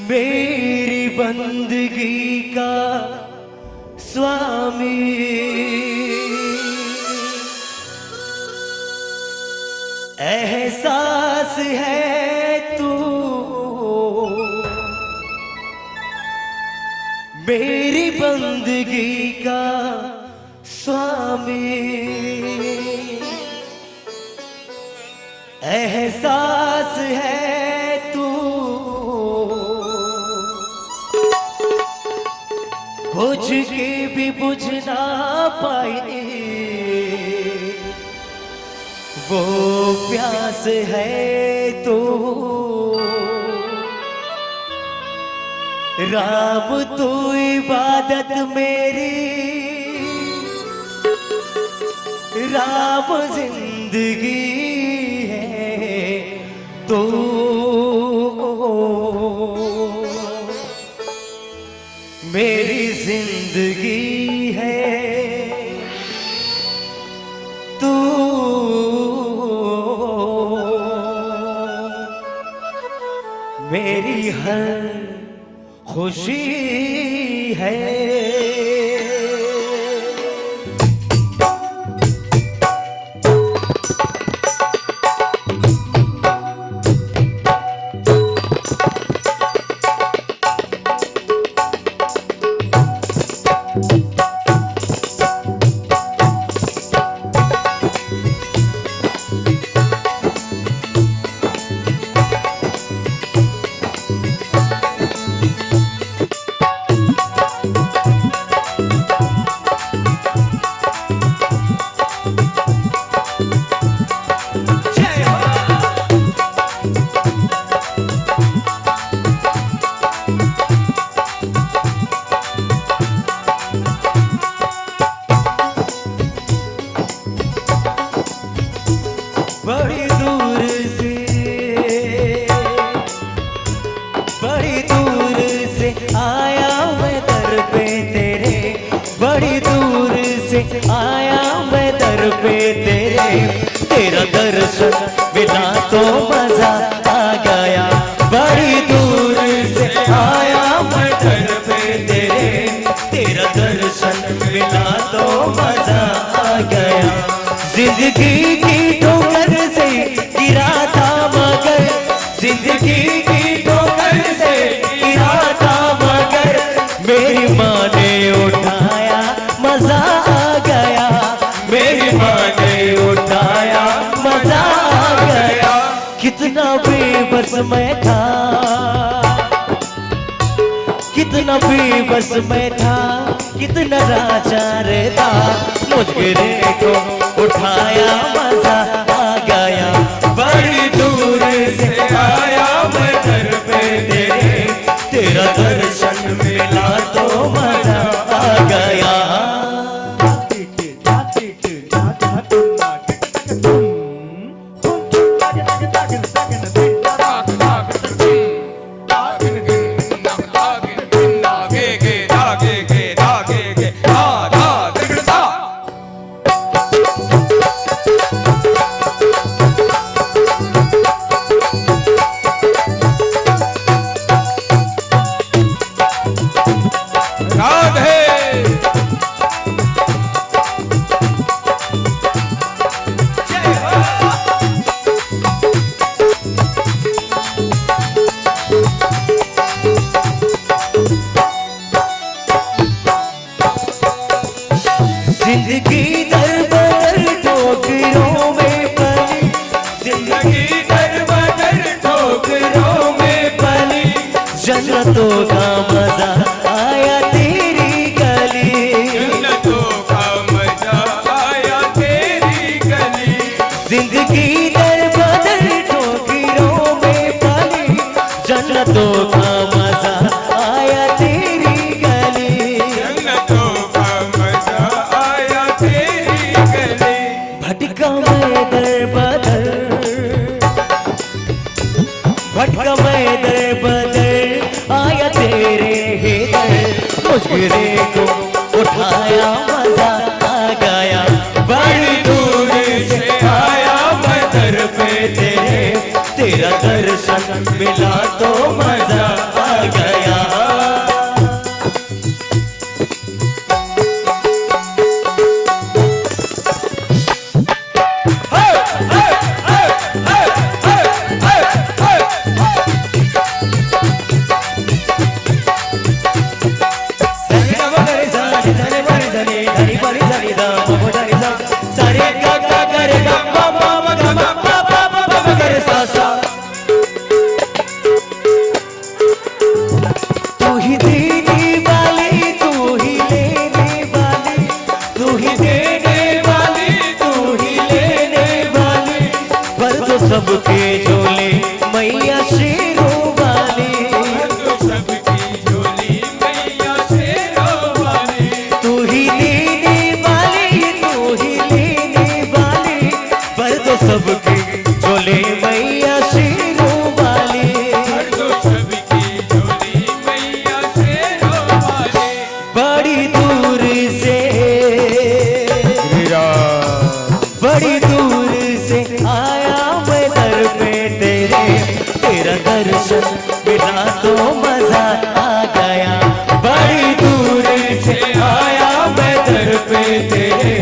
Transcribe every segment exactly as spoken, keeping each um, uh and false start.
मेरी बंदगी का स्वामी, एहसास है तू मेरी बंदगी का स्वामी, एहसास है तू बुझ के भी बुझ ना पाई वो प्यास है तू। राम तू इबादत मेरी, राम जिंदगी है तू। मेरी जिंदगी है तू, मेरी हर खुशी है। गया। जिंदगी की ठोकर से गिरा था मगर, जिंदगी की ठोकर से गिरा था मगर, मेरी माँ ने उठाया, मजा आ गया। मेरी माँ ने उठाया, मजा आ गया। कितना बेबस मैं था, कितना बेबस मैं था, कितना लाचार था। मुझे को उठाया, मजा आ गया। बड़ी दूर से आया मैं दर पे तेरे, तेरा दर्शन मिला तो मजा आ गया। राधे। जिंदगी दर बदर ठोकरों में पली, जिंदगी दर बदर ठोकरों में पली। जन्नतों का मजा आया तेरी गली, जन्नतों का मजा आया तेरी गली। जिंदगी दर बदर ठोकरों में पली, जन्नतों का मजा आया तेरी गली। जन्नतों का मजा आया तेरी गली। भटका मैं दर बदर, भटका मैं दर बदर, आया तेरे ही दर। मुझे को उठाया, मजा आ गया। बड़ी दूर से आया मैं दर पे तेरे, तेरा दर्शन मिला तो मजा आ गया। तू ही देने वाली, तू ही लेने वाली, तू ही देने वाली, तू ही लेने वाली। भर दो सबके झोले मैया शेरों वाली। भर दो सबकी झोली मैया शेरों वाली। तू ही देने वाली, तू ही लेने वाली। भर दो सबके झोले मैया शेरों वाली। भर दो सबकी झोली मैया शेरों वाली। बड़ी दूर से, गिरा। बड़ी दूर से आया मैं दर पे तेरे, तेरा दर्शन मिला तो मजा आ गया। बड़ी दूर से आया मैं दर पे तेरे,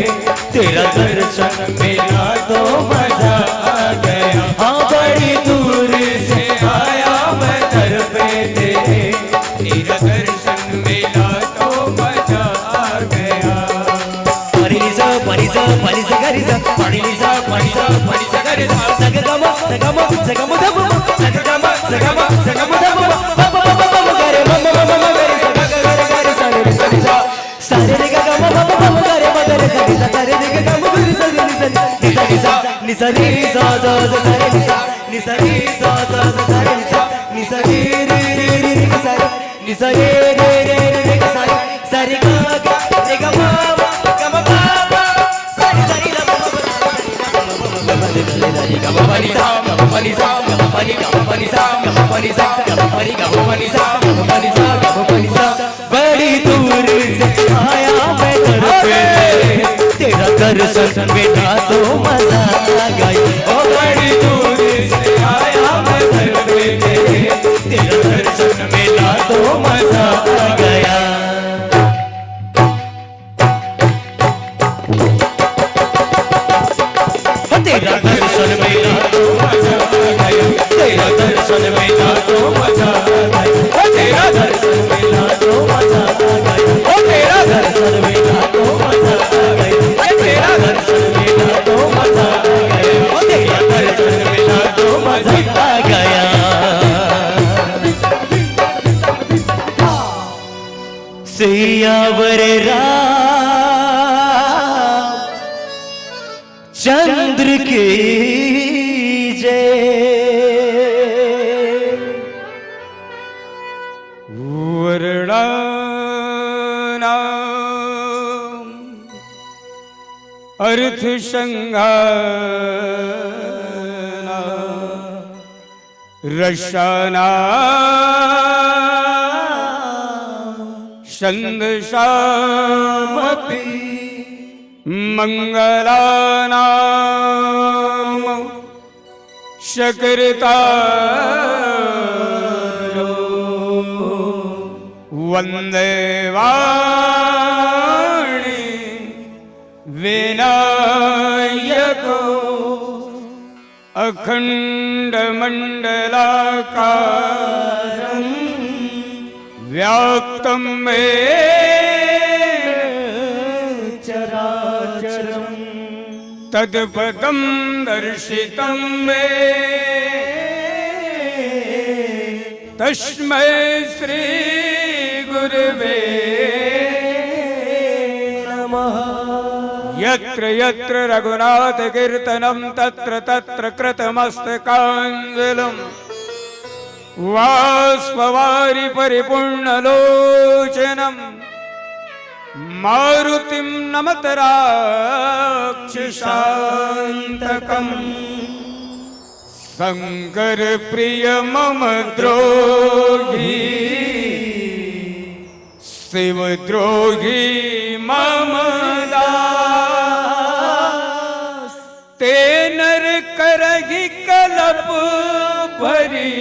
तेरा दर्शन मिला तो मजा आ गया। हाँ, बड़ी दूर से आया मैं दर पे तेरे, तेरा दर्शन मिला तो मजा आ गया। परिसा, परिसा, परिसा, गरिसा, परिसा, परिसा, परिसा, गरिसा, सगगम, सगम, सगम, दम, सगगम, सगम, सगम, दम, प, प, प, प, प, प, गरे, म, म, म, म, म, गरे, सा, ग, ग, रे, ग, रे, सा, रे, रे, सा, रे, सा। सा, रे, रे, ग, ग, म, म, म, म, ग, रे, म, ग, रे, सा, रे, सा, रे, रे, ग, ग, म, ग, रे, सा, रे, सा, रे, सा, रे, सा। नि, सा, रे, सा, सा, सा, सा, रे, नि, सा। नि, सा, रे, सा, सा, सा, रे, नि, सा। नि, सा, रे, रे, रे, रे, रे, रे, रे, सा, रे। सा, रे, ग, ग, रे, ग, म, म, ग, म, प, प। सा, रे, सा, रे, ग, म, म, ग, म, प, नि, सा, ग, म, प, नि, सा, ग, म, प, नि, सा, ग, म, प, नि, सा, ग, म, प, नि, सा, ग, म, प, नि, सा, ग, म, प, नि, सा। बड़ी दूर से आया मैं दर पे, तेरा दर्शन मिला तो मजा आ गया। ओ, बड़ी दूर से आया मैं दर पे, तेरा दर्शन मिला तो मजा आ गया। मिला तो मजा आ गया, ओ तेरा दर्शन मिला तो मजा आ गया, ओ तेरा दर्शन मिला तो मजा आ गया, ओ तेरा दर्शन मिला तो मजा आ गया, ओ तेरा दर्शन मिला तो मजा आ गया। सियावर राम चंद्र की जय। वर्णानाम् अर्थसङ्घानां रसानां छन्दसामपि मङ्गलानां च कर्तारो वन्दे वाणी विनायको अखण्डमण्डलाकारं व्याप्तं येन चराचरम्। तत्पदं दर्शितं मे तस्मै श्री गुरवे नमः। यत्र यत्र रघुनाथ कीर्तनं तत्र तत्र कृतमस्तकाञ्जलिम्। बाष्पवारि परिपूर्णलोचनं मारुतिं नमत राक्षसान्तकम्। शंकर प्रिय मम द्रोही, शिव द्रोही मम दास। ते नर करहि कलप भरी,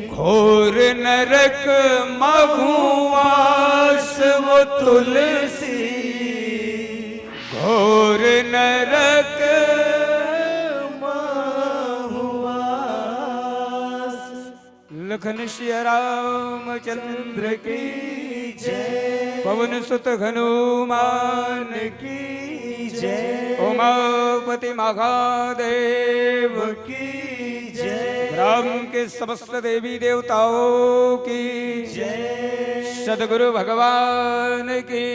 घोर नरक महुआस वो तुलसी। घोर नरक महुआस। लखन सिया रामचंद्र की जय। पवन सुत हनुमान की जय। उमापति महादेव की जय। ग्राम के समस्त देवी देवताओं की जय। सदगुरु भगवान की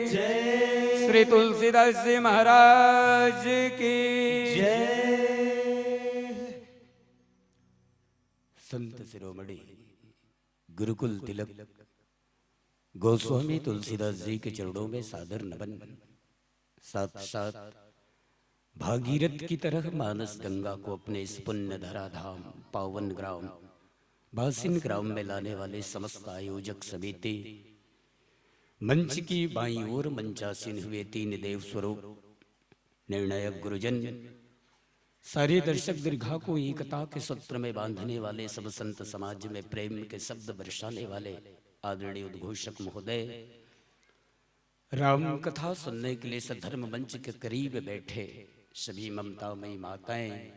जय। श्री तुलसीदास जी महाराज की जय। संत शिरोमणि गुरुकुल तिलक गोस्वामी तुलसीदास जी के चरणों में सादर नमन। साथ साथ भागीरथ की तरह मानस गंगा को अपने इस पुण्य धरा धाम पावन ग्राम बासिन ग्राम में लाने वाले समस्त आयोजक समिति, मंच की बाईं ओर मंचासीन हुए तीन देव स्वरूप, निर्णायक गुरुजन, सारे दर्शक दीर्घा को एकता के सूत्र में बांधने वाले, सब संत समाज में प्रेम के शब्द बरसाने वाले आदरणीय उद्घोषक महोदय, राम कथा सुनने के लिए सद्धर्म मंच के करीब बैठे सभी ममतामयी माताएं,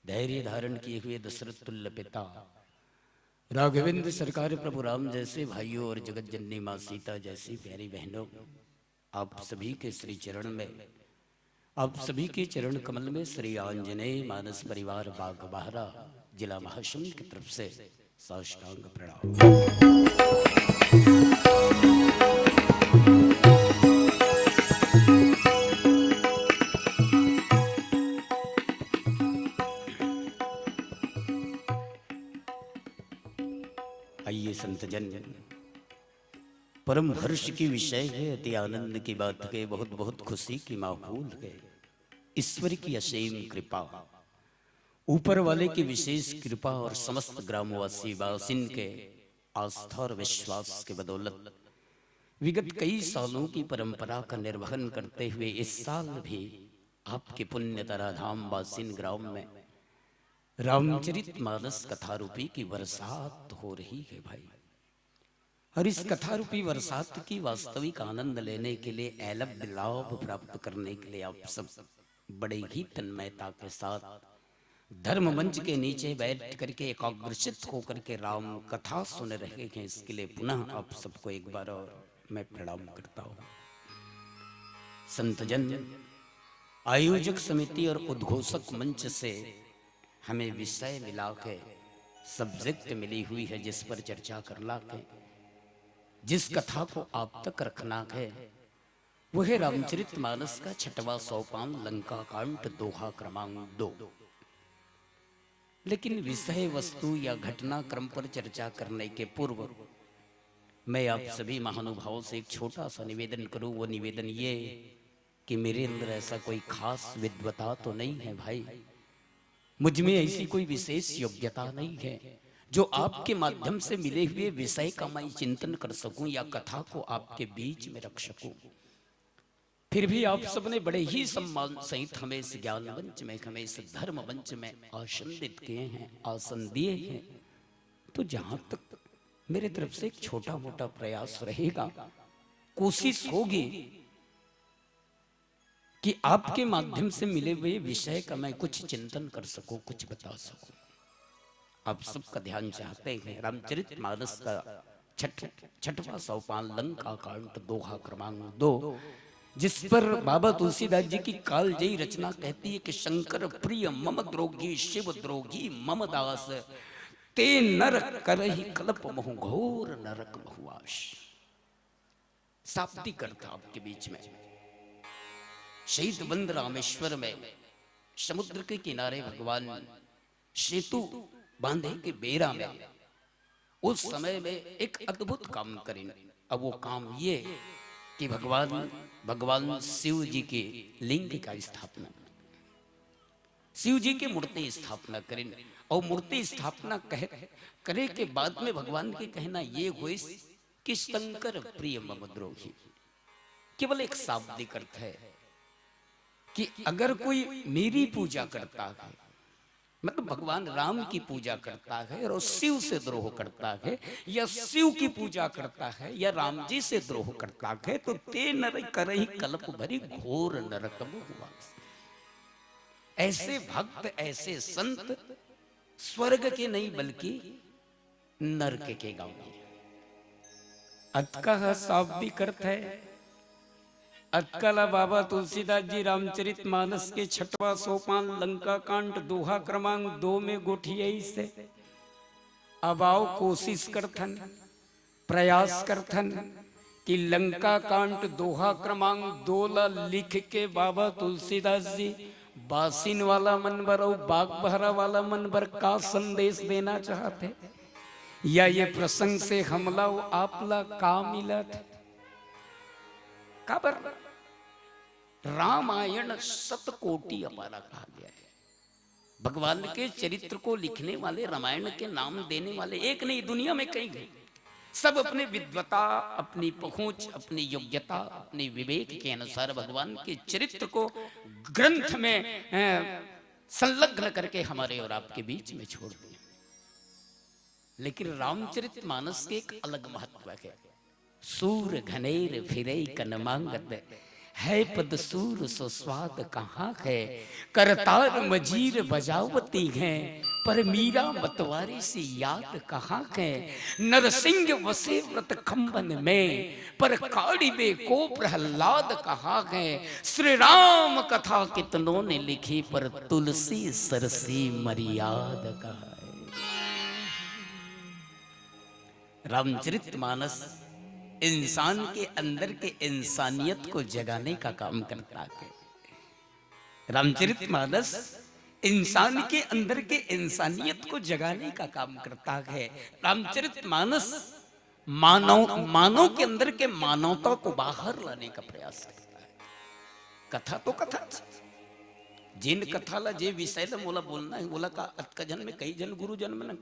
धैर्य धारण किए हुए दशरथ तुल्य पिता, राघवेंद्र सरकार प्रभु राम जैसे भाइयों और जगत जननी माँ सीता जैसी प्यारी बहनों, आप सभी के श्री चरण में, आप सभी के चरण कमल में श्री आंजनेय मानस परिवार बाघ बहरा जिला महासमुंद की तरफ से साष्टांग प्रणाम। आइए संतजन, परम हर्ष की विषय है, अति आनंद की बात है, बहुत बहुत खुशी की माहौल है। ईश्वर की असीम कृपा, ऊपर वाले की विशेष कृपा और समस्त ग्रामवासी बासिन के आस्था और विश्वास के बदौलत विगत कई सालों की परंपरा का निर्वहन करते हुए इस साल भी आपके पुण्य ताराधाम बासिन ग्राम में रामचरित मानस कथा रूपी की बरसात हो रही है भाई। और इस कथा रूपी बरसात की वास्तविक आनंद लेने के लिए, ऐलब्य लाभ प्राप्त करने के लिए आप सब बड़े ही तन्मयता के साथ धर्म मंच के नीचे बैठ करके एकाग्रचित होकर के राम कथा सुन रहे हैं, इसके लिए पुनः आप सबको एक बार और मैं प्रणाम करता हूँ। संतजन, आयोजक समिति और उद्घोषक मंच से हमें विषय मिला के, सब्जेक्ट मिली हुई है, जिस पर चर्चा करना है, जिस कथा को आप तक रखना है, वो है रामचरित मानस का छठवां सोपान, लंका कांड, दोहा क्रमांक दो। लेकिन विषय वस्तु या घटनाक्रम पर चर्चा करने के पूर्व मैं आप सभी महानुभावों से एक छोटा सा निवेदन करूं। वो निवेदन ये कि मेरे अंदर ऐसा कोई खास विद्वता तो नहीं है भाई, मुझ में ऐसी कोई विशेष योग्यता नहीं है जो आपके माध्यम से मिले हुए विषय का मैं चिंतन कर सकूं या कथा को आपके बीच में रख सकूं। फिर भी आप सबने बड़े ही सम्मान सहित हमें इस ज्ञान मंच में, हमें इस धर्म मंच में आसन दिए हैं, आसन दिए हैं। तो जहां तक मेरे तरफ से एक छोटा मोटा प्रयास रहेगा, कोशिश होगी कि आपके माध्यम से मिले हुए विषय का मैं कुछ चिंतन कर सकूं, कुछ बता सकूं। आप सबका ध्यान चाहते हैं रामचरित मानस का छठ, छठवां सोपान, लंका कांड, दोहा क्रमांक दो, जिस पर बाबा तुलसीदास जी की कालजयी रचना कहती है कि शंकर प्रिय मम द्रोही, शिव द्रोही मम दास, ते नर करहि कलप महु घोर नरक बहुवास। शाब्दिक अर्थ आपके बीच में। शीतबंध रामेश्वर में समुद्र के किनारे भगवान सेतु बांधे के बेरा में, उस समय में एक अद्भुत काम करें। अब वो काम ये कि भगवान, भगवान शिव जी के लिंग का स्थापना, शिव जी की मूर्ति स्थापना करें। और मूर्ति स्थापना कह, करे के बाद में भगवान के कहना ये हुई कि शंकर प्रिय मम द्रोही। केवल एक शाब्दिक अर्थ है कि अगर कोई मेरी पूजा करता है, मतलब भगवान राम की पूजा करता है और शिव से द्रोह करता है, या शिव की पूजा करता है, या राम जी से द्रोह करता है, तो ते नर करहि कलप भरि घोर नरक बहुवास। ऐसे भक्त, ऐसे संत स्वर्ग के नहीं बल्कि नरक के गांव में। अतका ह शाब्दिक अर्थ है। अतका ला बाबा तुलसीदास जी रामचरित मानस के छठवां सोपान लंका कांड दोहा क्रमांक दो में गोठियाइस हे। अब आओ कोशिश करथन, प्रयास करथन कि लंका कांड दोहा क्रमांक दो ला लिख के बाबा तुलसीदास जी बासिन वाला मन बर अउ बागबहरा वाला मन बर का संदेश देना चाहत हे, या ये प्रसंग से हमला अउ आप ला का मिलत हे? काबर रामायण शतकोटि अपारा कहा गया है। भगवान के चरित्र को लिखने वाले, रामायण के नाम देने वाले एक नहीं, दुनिया में कई हैं। सब अपने विद्वता, अपनी पहुंच, अपनी योग्यता, अपने विवेक के अनुसार भगवान के चरित्र को ग्रंथ में, अ, संलग्न करके हमारे और आपके बीच में छोड़ दिए। लेकिन रामचरित मानस के एक अलग महत्व है। सूर घनेर फिरे कन मांगत, है पद सूर सो स्वाद कहाँ है। करतार मजीर बजावती हैं, पर मीरा मतवारी सी याद कहाँ है। नरसिंह वसे व्रत खंबन में, पर काढ़िबे को प्रहलाद कहाँ है। श्री राम कथा कितनों ने लिखी, पर तुलसी सरसी मर्याद कहाँ है। रामचरित मानस इंसान के अंदर के इंसानियत को जगाने का काम करता है। रामचरित मानस इंसान के अंदर के इंसानियत को जगाने का काम करता है। रामचरित मानस मानव, मानव के अंदर के मानवता को बाहर लाने का प्रयास करता है। कथा तो कथा, जिन कथा ला, जे विषय ला मोला बोलना है, ओला का अतका झन में कई झन गुरुजन मन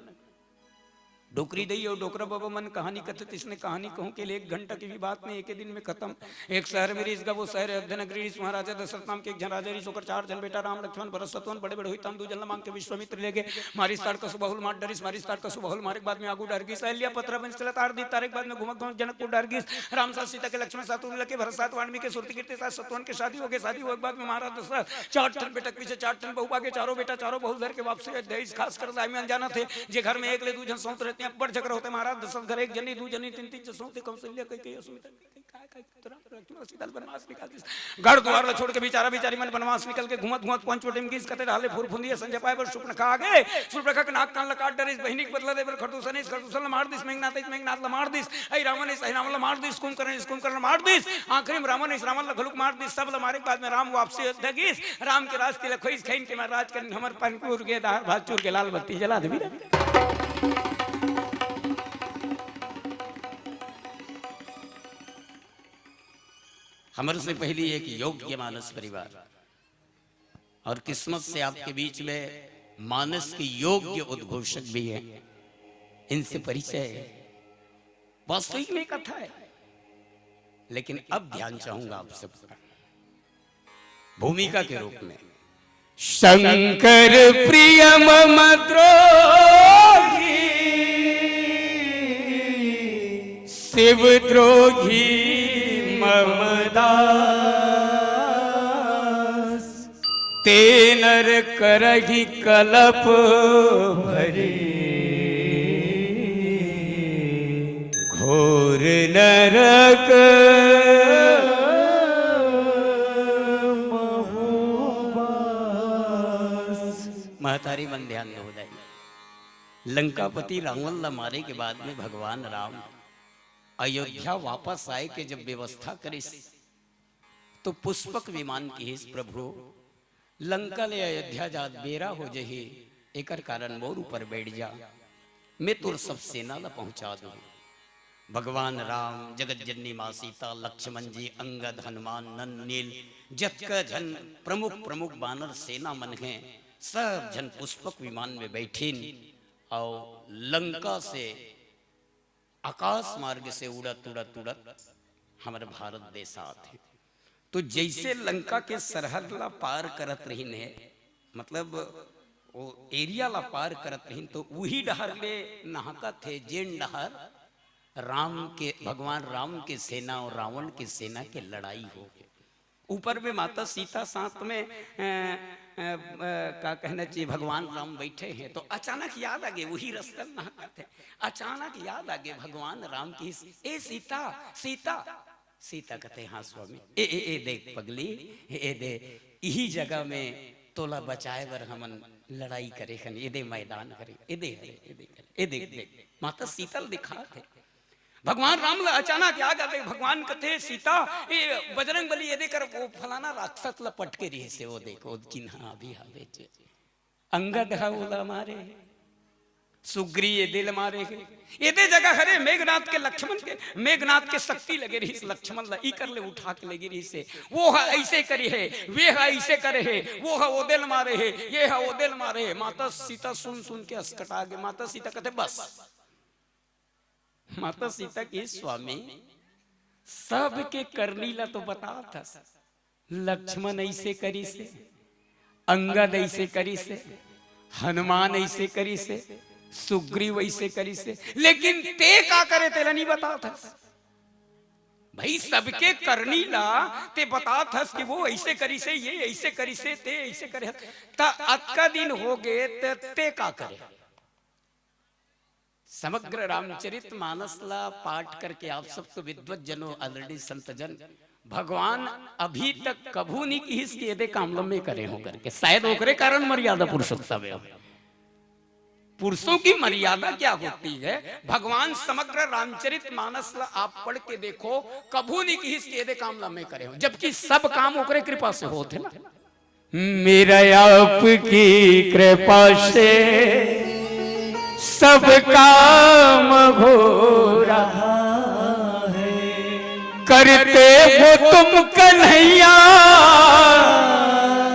डोकरी दई अउ डोकरा बाबा मन कहानी कथे, तिसने कहानी कहूं के लिए एक घंटा की भी बात नहीं, एक ही दिन में खत्म। एक शहर में रिहिस गा, वो शहर अयोध्या नगरी रिहिस। वहां राजा दशरथ नाम के एक झन राजा रिहिस, ओकर चार झन बेटा, राम लक्ष्मण भरत शत्रुघ्न। बड़े बड़े होई तान दू झन ला मांग के विश्वामित्र ले गे। मारिस ताड़ कसु बहुल मार डरिस, मारिस ताड़ कसु बहुल मारे के बाद में आगू डहर गिस। अहिल्या पथरा बंस चलत आर दी तारे के बाद में घूमत घूमत जनकपुर डहर गिस। राम साथ सीता के लक्ष्मण साथ उर्मिला के भरत साथ वाल्मीकि के सुरती कीर्ति साथ शत्रुघ्न के शादी हो गे। शादी होए के बाद में महाराज दशरथ चार ठन बेटा के पीछे चार ठन बहू आगे, चारों बेटा चारों बहू धर के वापसी अयोध्या आइस। खास कर दाई मन जानत हे, जे घर में एक ले दू झन सौत रहते हैं, बड़ झगड़ा होते। महाराज दशरथ घर एक जनी, दू जनी, तीन तीन झन सौत, कौशल्या, कैकेयी, सुमित्रा, का, का, राम लक्ष्मण सीता ल बनवास निकाल दिस। घर दुआर ल छोड़ के बेचारा बेचारी मन बनवास निकल के घूमत घूमत पहुंच वटे म गिस। कते रहले फुरफुंदिया संजय पाए बर सुपनखा आ गे। सुपनखा के नाक कान ल काट डरिस, बहिनी के बदला दे बर खरदूषण इस, खरदूषण ल मार दिस, मेघनाथ इस, मेघनाथ ल मार दिस, अई रावण इस, अई रावण ल मार दिस, कुंभकर्ण इस, कुंभकर्ण ल मार दिस, आखिरी में रावण इस, रावण ल घलुक मार दिस। सब ल मारे के बाद में राम वापसी अयोध्या गिस। राम के राज तिलक होइस, खइन के महाराज कन हमर पनकुर के दार भात चूर के लाल बत्ती जला देबी। हमर से पहली एक योग्य मानस परिवार और किस्मत से आपके बीच में मानस के योग्य उद्घोषक भी हैं, इनसे परिचय है। वास्तविक में कथा है, लेकिन अब ध्यान चाहूंगा आप सबका भूमिका के रूप में। शंकर प्रिय मम द्रोही, शिव द्रोही मम दास। ते नर करहि कलप भरे, घोर नरक महोबास। महतारी मन ध्यान दो दाई। लंकापति रावण ला मारे के बाद में भगवान राम अयोध्या वापस आए के जब व्यवस्था करिस, तो पुष्पक विमान किहिस, प्रभु, लंका ले अयोध्या जात बेरा हो जही, एकर कारण मोर ऊपर बैठ जा, मैं तोर सब सेना ला पहुंचा दूं। भगवान राम, जगत जननी माँ सीता, लक्ष्मण जी, अंगद, हनुमान, नंद, नील, जतका झन प्रमुख प्रमुख बानर सेना मन हैं, सब झन पुष्पक विमान में बैठिन और लंका से आकाश मार्ग से उड़त उड़त उड़त हमर भारत देश आत हे। तो जैसे लंका के सरहद ला पार करत रहिन हे, मतलब वो एरिया ला पार करत रहिन, तो उही डहर ले नहकत हे, जेन डहर राम के, भगवान राम के सेना और रावण के सेना के लड़ाई हो गे। ऊपर में माता सीता साथ में, अ, अ, अ, का कहना चाहिए, भगवान राम बैठे हैं, तो अचानक याद आ गे, वही रस्ता नहकत हे, अचानक याद आ गे भगवान राम की, "ए सीता, सीता।" सीता कथे, "हाँ स्वामी।" "ए, ए, ए देख पगली, ए दे, इही जगह में तोला बचाए बर हमन लड़ाई करे हन, ए दे मैदान करे, ए दे हरे, ए दे करे, ए देख, देख।" माता सीता ल दिखात हे। भगवान राम ला अचानक याद आवे, भगवान कथे, "सीता, ए बजरंग बली, एदे कर वो फलाना राक्षस ला पटके रिहिसे, वो देखो, चिन्हा अभी हावे जे। अंगद हा ओला मारे हे, सुग्री एदे ला मारे हे, एदे जगह हरे मेघनाथ के लक्ष्मण के, मेघनाथ के शक्ति लगे रिहिस लक्ष्मण ला, इकर ले उठा के लेगे रिहिसे, वो हा ऐसे करे हे, वे हा ऐसे करे हे, वो हा ओदे ला मारे हे, ये हा ओदे ला मारे हे।" माता सीता सुन सुन के असकटा गे। माता सीता कथे, "बस।" माता सीता के, "स्वामी, सबके करनी ला तो बतात हस, लक्ष्मण ऐसे करिसे, अंगद ऐसे करिसे, हनुमान ऐसे करिसे, सुग्रीव ऐसे करिसे, लेकिन ते का करे तेला नहीं बतात हस। भाई, सबके करनी ला ते बतात हस कि वो ऐसे करिसे, ये ऐसे करिसे, ते ऐसे करे हस, त अतका दिन हो गे, त ते का करे?" समग्र रामचरित मानस ला पाठ करके आप सब तो विद्वत जनो, already संत जन, भगवान अभी तक कभू नहीं किहिस कि एदे काम ला मैं करे हों करके। शायद ओकरे कारण मर्यादा पुरुषोत्तम हे। पुरुषों की मर्यादा क्या होती है, भगवान समग्र रामचरित मानस ला आप पढ़ के देखो, कभू नहीं किहिस कि एदे काम ला मैं करे हों, जबकि सब काम ओकरे कृपा से होत हे ना। मेरा आपकी कृपा से सब काम हो रहा है। करते हो तुम कन्हैया,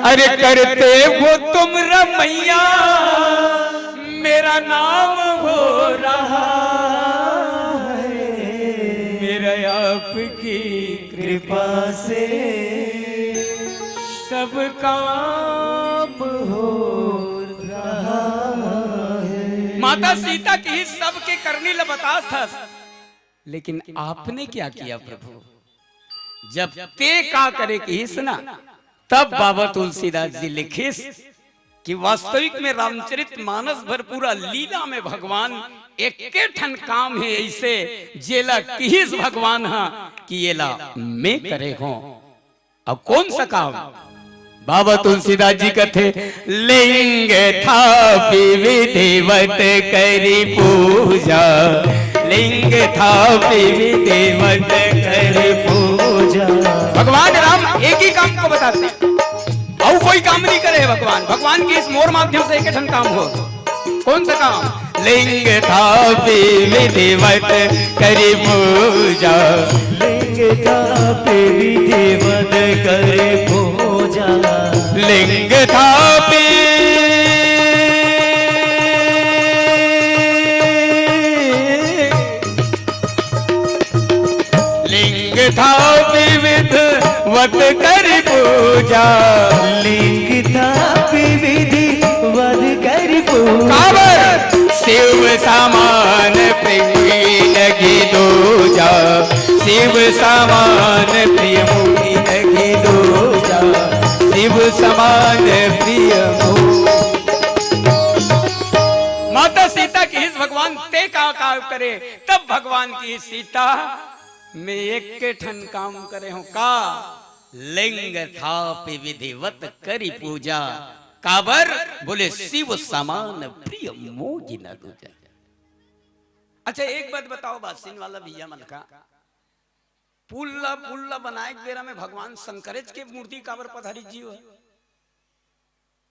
अरे करते हो तुम रमैया, मेरा नाम हो रहा आपकी कृपा से सब काम हो रहा है। माता सीता किहिस सबके करनी ल बताथस, लेकिन आपने क्या किया प्रभु? जब तें का करे किहिस ना, तब बाबा तुलसीदास जी लिखिस कि वास्तविक में रामचरित मानस भर पूरा लीला में भगवान एके ठन काम हे अइसे, जेला किहिस भगवान ह कि एला मैं करे हों। अब कौन सा काम? बाबा तुलसीदास जी कथे, लिंग थापि विधिवत करी पूजा, लिंग थापि विधिवत करी पूजा। भगवान राम एक ही काम को बताते हैं, और कोई काम नहीं करे भगवान। भगवान किहिस मोर माध्यम से एके ठन काम हो। कौन सा काम? लिंग थापि विधिवत करी पूजा। लिंग थापि विधिवत करी पूजा। लिंग थापि लिंग थापि विधिवत करी पूजा। लिंग थापि विधिवत करी पूजा। काबर? शिव समान प्रिय नहीं दूजा। शिव समान प्रिय मोहि नहीं दूजा। शिव समान प्रिय मोहि। माता सीता किहिस भगवान तें का काम करे, तब भगवान किहिस सीता मैं एके ठन काम करे हों का? लिंग थापि विधिवत करी पूजा। काबर? बोले शिव समान प्रिय मोहि न दूजा। अच्छा, एक बात बताओ, बासिन वाला भैया मन का, पुल ला, पुल ला बनाए के बेरा में भगवान शंकरेच के मूर्ति काबर पधारिस जी हो?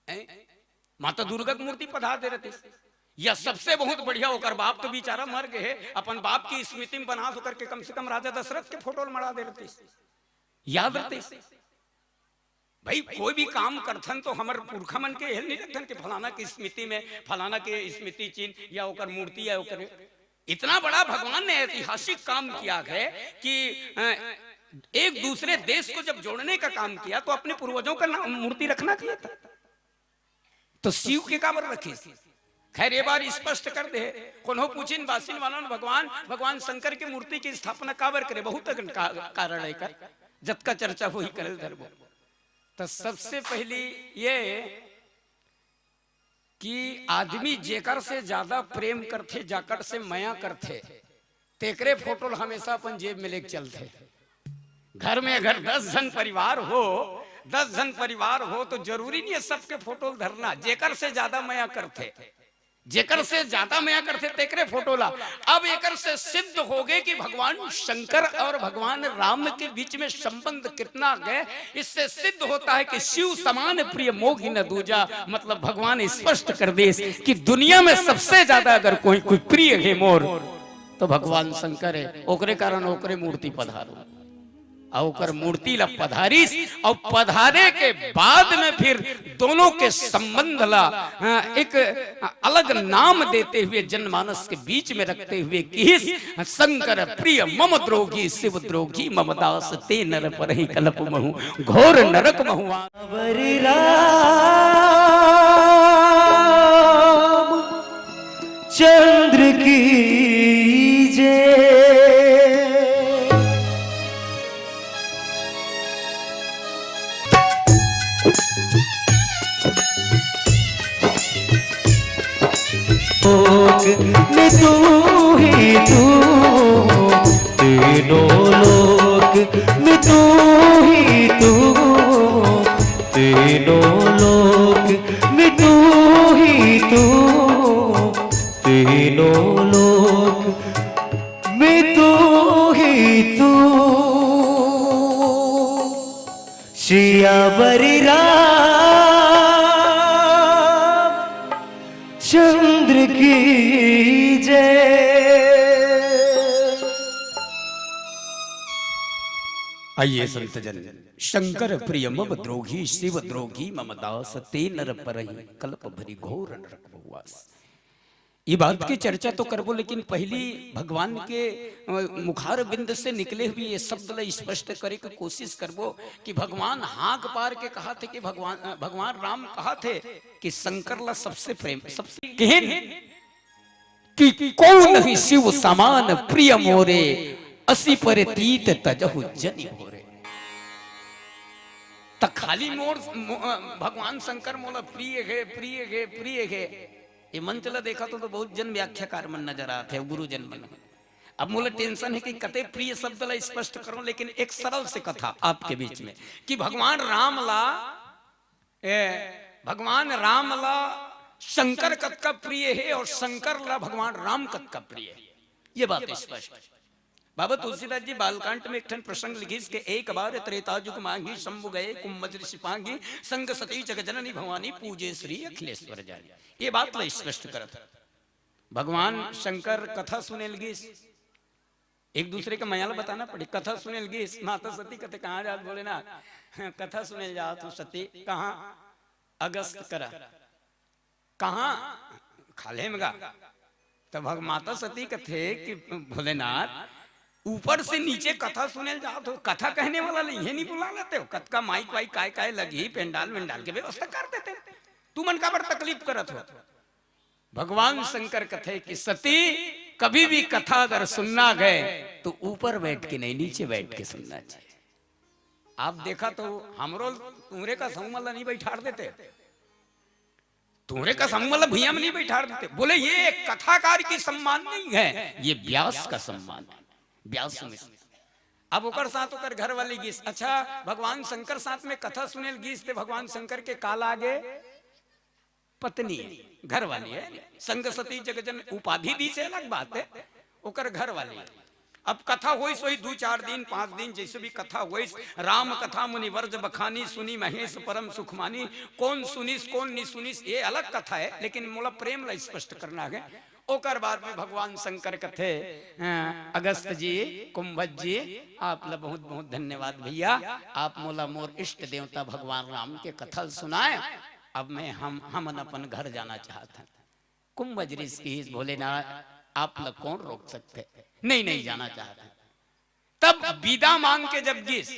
हैं? माता दुर्गा के मूर्ति पधार दे रहितिस। या सबसे बहुत बढ़िया, ओकर बाप तो बेचारा मर गे हे, अपन बाप की स्मृति में बना होकर के कम से कम राजा दशरथ के फोटो ल मड़ा दे रहितिस, याद रहितिस। भाई, कोई भी काम करथन तो हमर पुरखा मन के एहल नहीं रखथन कि फलाना की स्मृति में, फलाना के स्मृति चिन्ह या ओकर मूर्ति या ओकर, इतना बड़ा भगवान ने ऐतिहासिक काम किया है कि, अ, एक दूसरे देश को जब जोड़ने का काम किया तो अपने पूर्वजों का नाम, मूर्ति रखना चाहिए था। तो शिव के काबर रखिस? खैर, ये बार स्पष्ट कर दे, कोनो पूछिन बासिन वाला न भगवान, भगवान शंकर की मूर्ति की स्थापना काबर करे? बहुत अकन का-, कारण है का, जतका चर्चा होही करल धरबो। तो सबसे पहली ये कि आदमी जेकर से ज्यादा प्रेम करथे, जाकर से मया करथे, तेकरे फोटो ल हमेशा अपन जेब में लेके चलथे। घर में अगर दस झन परिवार हो, दस झन परिवार हो, तो जरूरी नहीं है सबके फोटो ल धरना। जेकर से ज्यादा मया करथे, जेकर से ज्यादा मया करथे, तेकरे फोटो ला। अब एकर से सिद्ध हो गए कि भगवान शंकर और भगवान राम के बीच में संबंध कितना है। इससे सिद्ध होता है कि शिव समान प्रिय मोहि न दूजा, मतलब भगवान स्पष्ट कर देस कि दुनिया में सबसे ज्यादा अगर कोई, कोई प्रिय है मोर, तो भगवान शंकर है। ओकरे कारण ओकरे मूर्ति पधारो। अउ ओकर मूर्ति ला पधारिस, अउ पधारे के बाद में फिर दोनों के संबंध ला, अ, एक अलग नाम देते हुए, जनमानस के बीच में रखते हुए किहिस, शंकर प्रिय मम द्रोही, शिव द्रोही मम दास, ते नर परहिं कलप महु, घोर नरक महुआ। अवर राम चंद्र की जय। लोक में तू ही तू, तीनों लोक में तू ही तू, तीनों लोक में तू ही तू, तीनों लोक में तू ही तू। सियावर राम चंद्र की जय। आइए संतजन, शंकर प्रिय मम द्रोही, शिव द्रोही मम दास, ते नर परहिं कलप भरि घोर नरक बहुवास। ये बात की चर्चा तो करबो, लेकिन पहली भगवान के, अ, मुखार बिंद से निकले हुए ये शब्द ला स्पष्ट करे के कोशिश करबो कि भगवान हांक पार के कहा थे कि भगवान, अ, भगवान राम कहा थे कि शंकर ला सबसे प्रेम, सबसे किहिन कि "को नहीं शिव समान प्रिय मोरे, असी पर तीत तजहु जनि भोरे।" त खाली मोर मो-, अ, भगवान शंकर मोला प्रिय हे, प्रिय हे, प्रिय हे। ये मंच ला देखा तो, तो बहुत जन व्याख्याकार मन नजर आते हैं, गुरुजन मन। अब मोला टेंशन है कि कते प्रिय शब्द ला स्पष्ट करूं, लेकिन एक सरल से कथा आपके बीच में कि भगवान राम ला, ए, भगवान राम ला शंकर कतका प्रिय है और शंकर ला भगवान राम कतका प्रिय है, ये बात स्पष्ट है। बाबा तुलसीदास जी बालकांड में एक ठन प्रसंग लिखिस के "एक बार त्रेता जुग मांगी शंभु गए कुंभ ऋषि पांगी, संग सती जग जननी भवानी पूजे श्री अखिलेश्वर जानी।" ये बात ला स्पष्ट करत है। भगवान शंकर कथा सुने लगिस, एक दूसरे के मया ला बताना पड़ी। कथा सुने लगिस, माता सती कथे, "कहाँ जात भोलेनाथ?" "कथा सुने जात हूँ सती।" "कहाँ?" "अगस्त करा।" "कहाँ?" "खाल्हे में गा।" तब भग-, माता सती कथे कि "भोलेनाथ, ऊपर से नीचे कथा सुने ल जात हो, कथा कहने वाला नहीं है, नहीं बुला लेते हो? कतका माइक वाइक काय काय लगी, पेंडाल वेंडाल के व्यवस्था कर देते, तुमन काबर तकलीफ करत हो?" भगवान शंकर कथे कि "सती, कभी भी कथा अगर सुनना गए तो ऊपर बैठ के नहीं, नीचे बैठ के सुनना चाहिए।" आप देखा तो हमरो तुमरे का समूह ला नहीं बैठार देते, तुमरे का समूह ला भुइयां में नहीं बैठार देते। बोले, "ये एक कथाकार की सम्मान नहीं है, ये व्यास का सम्मान है, व्यास में।" अब ओकर साथ ओकर घर वाली गिस। अच्छा, भगवान शंकर साथ में कथा सुने ल गिस, ते भगवान शंकर के का लागे? पत्नी है, घर वाली है। संग सती जग जन उपाधि दी से अलग बात है, ओकर घर वाली है। अब कथा होइस, वही दू चार दिन, पांच दिन, जैसे भी कथा होइस, "राम कथा मुनि वर्ज बखानी, सुनी महेश परम सुख मानी।" कौन सुनिस, कौन नहीं सुनिस, ये अलग कथा है, लेकिन मोला प्रेम ला स्पष्ट करना है। ओकर बाद में भगवान शंकर कथे, "अ, अगस्त जी, कुंभज जी, आप ला बहुत बहुत धन्यवाद भैया, आप मोला मोर इष्ट देवता भगवान राम के कथा ल सुनाए। अब मैं, हम, हमन अपन घर जाना चाहत हन।" कुंभज ऋषि कहिस, "भोलेनाथ, आप ला कौन रोक सकथे? नहीं, नहीं जाना चाहत हन।" तब विदा मांग के जब गिस,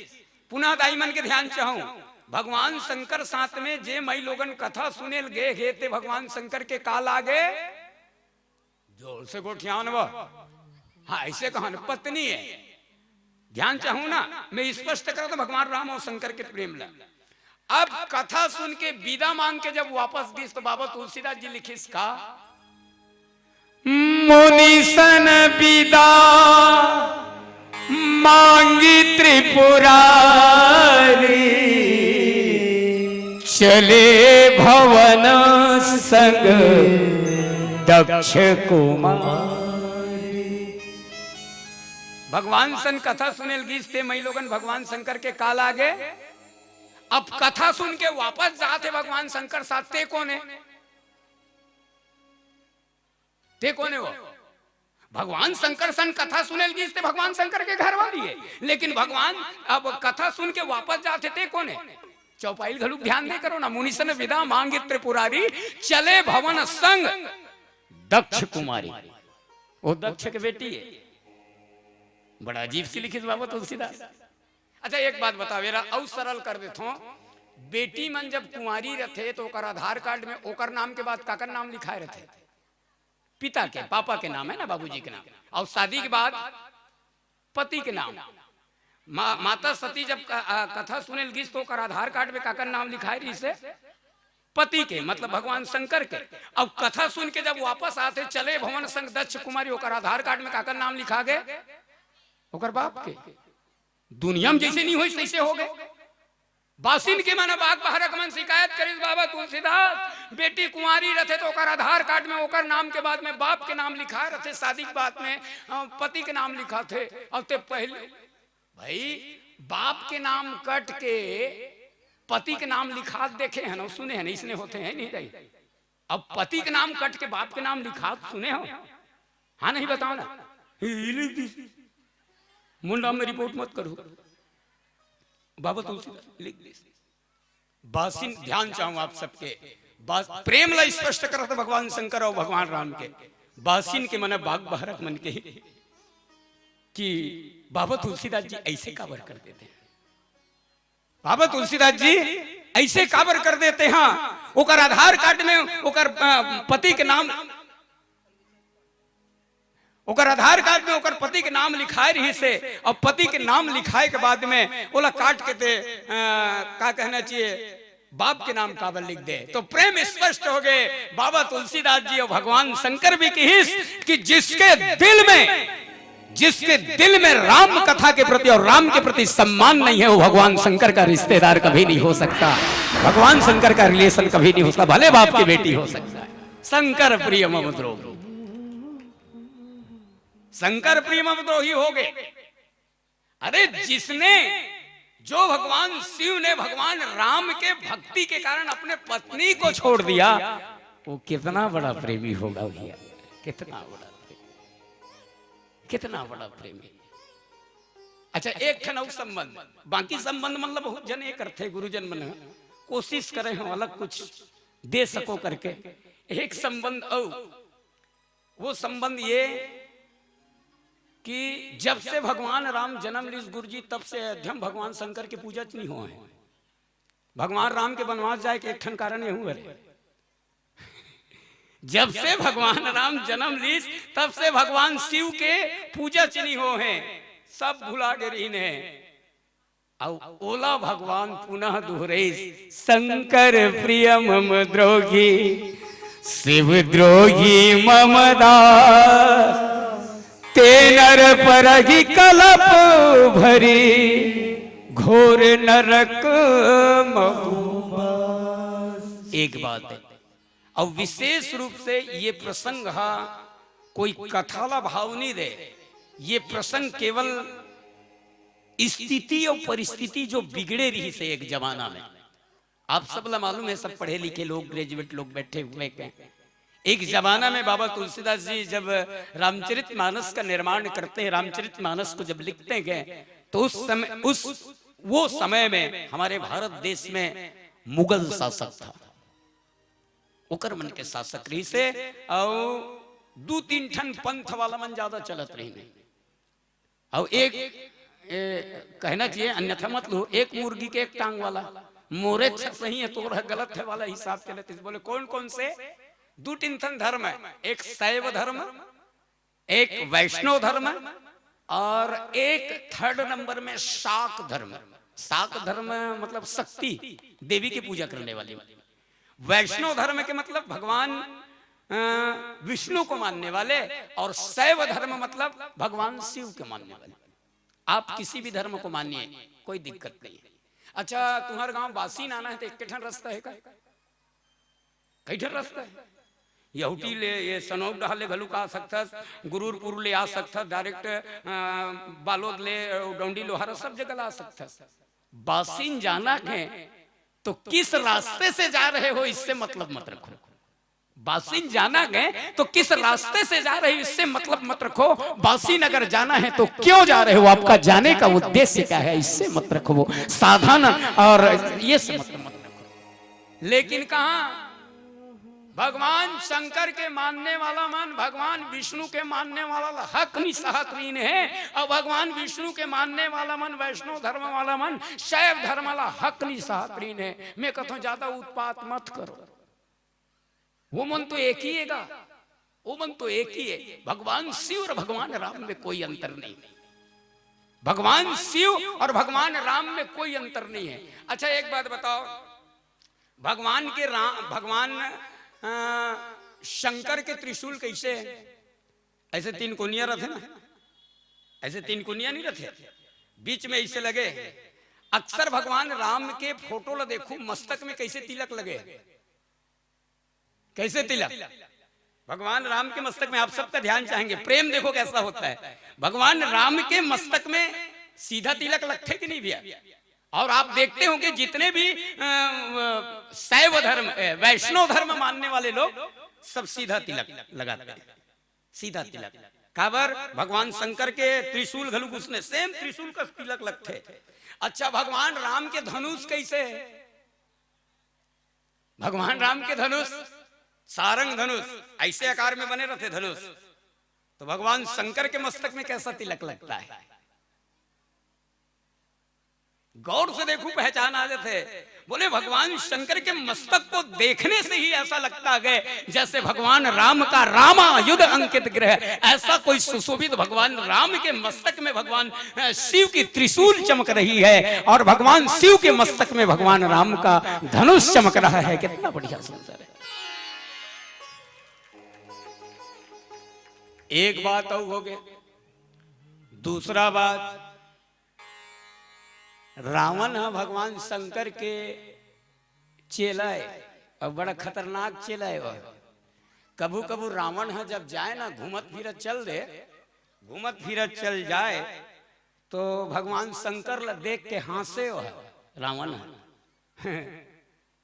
पुनः दाई मन के ध्यान चाहूं, भगवान शंकर साथ में जे माई लोगन कथा सुने ल गे हे, ते भगवान शंकर के का लागे? जोर से गोठियान वो। हाँ, ऐसे कहन, पत्नी है। ध्यान चाहूं ना, मैं स्पष्ट करा तो भगवान राम और शंकर के प्रेम ला। अब कथा सुन के विदा मांग के जब वापस गिस, तो बाबा तुलसीदास जी लिखिस का, "मुनि सन विदा मांगी त्रिपुरारी, चले भवन संग दक्ष कुमारी।" भगवान सन कथा सुने ल गिस, ते मई लोगन भगवान शंकर के का लागे? अब कथा सुन के वापस जात हे भगवान शंकर साथ, ते कोन हे? ते कोन हे वो? भगवान शंकर सन कथा सुने ल गिस, ते भगवान शंकर के घर वाली हे, लेकिन भगवान अब कथा सुन के वापस जात हे, ते कोन हे? चौपाई ल घलुक ध्यान दे करो ना, "मुनि सन विदा मांगी त्रिपुरारी, चले भवन संग दक्ष कुमारी।" वो दक्ष के बेटी हे। बड़ा अजीब सी लिखिस बाबा तुलसीदास। अच्छा, एक बात बताओ, एला अउ सरल कर देथों। बेटी मन जब कुंवारी रथे, तो ओकर आधार कार्ड में ओकर नाम के बाद काकर नाम लिखाए रथे? पिता के, पापा के नाम है ना, बाबूजी के नाम। और शादी के बाद पति के नाम। मा-, माता सती जब क-, आ, कथा सुने ल गिस, तो ओकर आधार कार्ड में काकर नाम लिखाए रहिस हे? पति के, मतलब भगवान शंकर के। अब कथा सुन के जब वापस आथे, "चले भवन संग दक्ष कुमारी", ओकर आधार कार्ड में काकर नाम लिखा गे? ओकर बाप के। दुनिया में जैसे नहीं होइस, तैसे हो गे। बासिन के मन बाग बहरक मन शिकायत करिस, "बाबा तुलसीदास, बेटी कुंवारी रथे तो ओकर आधार कार्ड में ओकर नाम के बाद में बाप के नाम लिखा रथे, शादी के बाद में, अ, पति के नाम लिखा थे।" अब ते पहले, भाई, बाप के नाम कट के पति के नाम लिखात देखे हैं ना, सुने हैं ना, इसने होते हैं नहीं दाई। अब पति के नाम कट के बाप के नाम लिखात सुने हो? हाँ, नहीं बताओ ना। ये लिख दिस। मुंडा में रिपोर्ट मत करो। बाबा तुलसी लिख दिस। बासिन ध्यान चाहूं आप सबके। बस प्रेम ला स्पष्ट करत भगवान शंकर और भगवान राम के। बासिन के मन बाग बहरक मन के कि बाबा तुलसीदास जी ऐसे काबर कर देते हैं, बाबा तुलसीदास जी ऐसे काबर कर देते हैं। ओकर आधार कार्ड में ओकर अ, पति के नाम, ओकर आधार कार्ड में ओकर पति के नाम लिखाए रहिस हे, और पति के नाम लिखाए के बाद में ओला काट के ते अ, का कहना चाहिए, बाप के नाम काबर लिख दे। तो प्रेम स्पष्ट हो गए। बाबा तुलसीदास जी और भगवान शंकर भी कहिस कि जिसके दिल में, जिसके दिल में राम कथा के प्रति और राम के प्रति सम्मान नहीं है, वो भगवान शंकर का रिश्तेदार कभी नहीं हो सकता, भगवान शंकर का रिलेशन कभी नहीं हो सकता, भले बाप की बेटी हो सकता है। शंकर प्रिय मम द्रोही, शंकर प्रिय मम द्रोही हो गए। अरे, जिसने, जो भगवान शिव ने भगवान राम के भक्ति के कारण अपने पत्नी को छोड़ दिया, वो कितना बड़ा प्रेमी होगा भैया, कितना बड़ा प्रेमी, कितना बड़ा प्रेमी। अच्छा, एक ठन अउ संबंध, बाकी संबंध मतलब बहुत जन ये करथे, गुरुजन मन कोशिश करे हो अलग कुछ दे सको करके। एक संबंध अउ, वो संबंध ये कि जब से भगवान राम जन्म लीस गुरुजी, तब से अयोध्या में भगवान शंकर के पूजा च नहीं हो है। भगवान राम के वनवास जाए के एक ठन कारण यहू हरे। जब से भगवान राम जन्म लीस, तब से भगवान शिव के पूजा च नहीं हो है, सब भुला गे रहिन है। अउ ओला भगवान पुनः दोहरइस, शंकर प्रिय मम द्रोही, शिव द्रोही मम दास। ते नर परही कलप भरी, घोर नरक महु बास। एक बात है, अउ विशेष रूप से ये प्रसंग हा कोई कथा ला भाव नहीं दे, ये प्रसंग केवल स्थिति अउ परिस्थिति जो बिगड़े रहिस हे एक जमाना में। आप सब ला मालूम है, सब पढ़े लिखे लोग, ग्रेजुएट लोग बैठे हुए हैं। एक जमाना में बाबा तुलसीदास जी जब रामचरित मानस का निर्माण करते हैं, रामचरित मानस को जब लिखते हैं, तो उस समय, उस, वो समय में हमारे भारत देश में मुगल शासक था, ओकर मन के शासक रहिस हे, अउ दू तीन ठन पंथ वाला मन ज्यादा चलत रहिन हे। अउ एक, ए, कहना चाहिए, अन्यथा मत लो, एक मुर्गी के एक टांग वाला, मोरे अच्छा सही है, तोर गलत है वाला हिसाब चलत हे। बोले, कौन कौन से? दू तीन ठन धर्म है, एक शैव धर्म, एक वैष्णव धर्म, और एक थर्ड नंबर में शाक धर्म। शाक धर्म मतलब शक्ति, देवी की पूजा करने वाली। वैष्णव धर्म के मतलब भगवान, अ, विष्णु को मानने वाले, और शैव धर्म मतलब भगवान शिव के मानने वाले। आप किसी भी धर्म को मानिए, कोई दिक्कत नहीं है। अच्छा, तुम्हारे गांव बासिन आना है तो एक ठन रास्ता है का? कई ठन रास्ता है। यहूटी ले, ये सनौद डहार ले घलुक आ सकथस, गुरूरपुर ले आ सकथस, डायरेक्ट, अ, बालोद ले, अ, डौंडी लोहारा, सब जगह ला आ सकथस। बासिन जाना है तो किस रास्ते से जा रहे हो, इससे मतलब मत रखो। बासिन जाना है तो किस रास्ते से जा रहे हो, इससे मतलब मत रखो। बासिन अगर जाना है तो क्यों जा रहे हो, आपका जाने का उद्देश्य क्या है, इससे मत रखो। वो साधन और ये से मतलब मत रखो। लेकिन कहा, भगवान शंकर के मानने वाला मन भगवान विष्णु के मानने वाला ला हक नहीं सहत रहिन हे, अउ भगवान विष्णु के मानने वाला मन, वैष्णव धर्म वाला मन शैव धर्म ला हक नहीं सहत रहिन हे। मैं कहता हूं, ज्यादा उत्पात मत करो। वो मन तो एक ही है गा, वो मन तो एक ही है। भगवान शिव और भगवान राम में कोई अंतर नहीं। भगवान शिव और भगवान राम में कोई अंतर नहीं है। अच्छा, एक बात बताओ, भगवान के राम, भगवान, अ, शंकर के त्रिशूल कैसे है? ऐसे तीन कोनिया रहते ना, ऐसे तीन कोनिया नहीं रहते, बीच में ऐसे लगे। अक्सर भगवान राम के फोटो ला देखो, मस्तक में कैसे तिलक लगे, कैसे तिलक? भगवान राम के मस्तक में आप सबका ध्यान चाहेंगे, प्रेम देखो कैसा होता है। भगवान राम के मस्तक में सीधा तिलक लगथे कि नहीं भैया? और आप देखते होंगे जितने भी, अ, अ, शैव धर्म, अ, वैष्णव धर्म मानने वाले लोग सब सीधा तिलक लगाते हैं, सीधा तिलक। काबर? भगवान शंकर के त्रिशूल घलुक उसने सेम त्रिशूल का तिलक लगथे। अच्छा, भगवान राम के धनुष कैसे है? भगवान राम के धनुष सारंग धनुष ऐसे आकार में बने रहते धनुष, तो भगवान शंकर के मस्तक में कैसा तिलक लगता है? गौर से देखो, पहचान आ जाते। बोले, भगवान शंकर के मस्तक को देखने से ही ऐसा लगता है जैसे भगवान राम का रामायुध अंकित गृह। ऐसा कोई सुशोभित भगवान राम के मस्तक में भगवान, अ, शिव की त्रिशूल चमक रही है और भगवान शिव के मस्तक में भगवान राम का धनुष चमक रहा है। कितना बढ़िया, सुंदर है। एक बात और हो गई। दूसरा बात, रावण ह भगवान शंकर के चेला है और बड़ा खतरनाक चेला है वह। कभू कभू रावण ह जब जाए ना, घूमत फिरत चल दे, घूमत फिरत चल जाए, तो भगवान शंकर ला देख के हंसे वह रावण ह।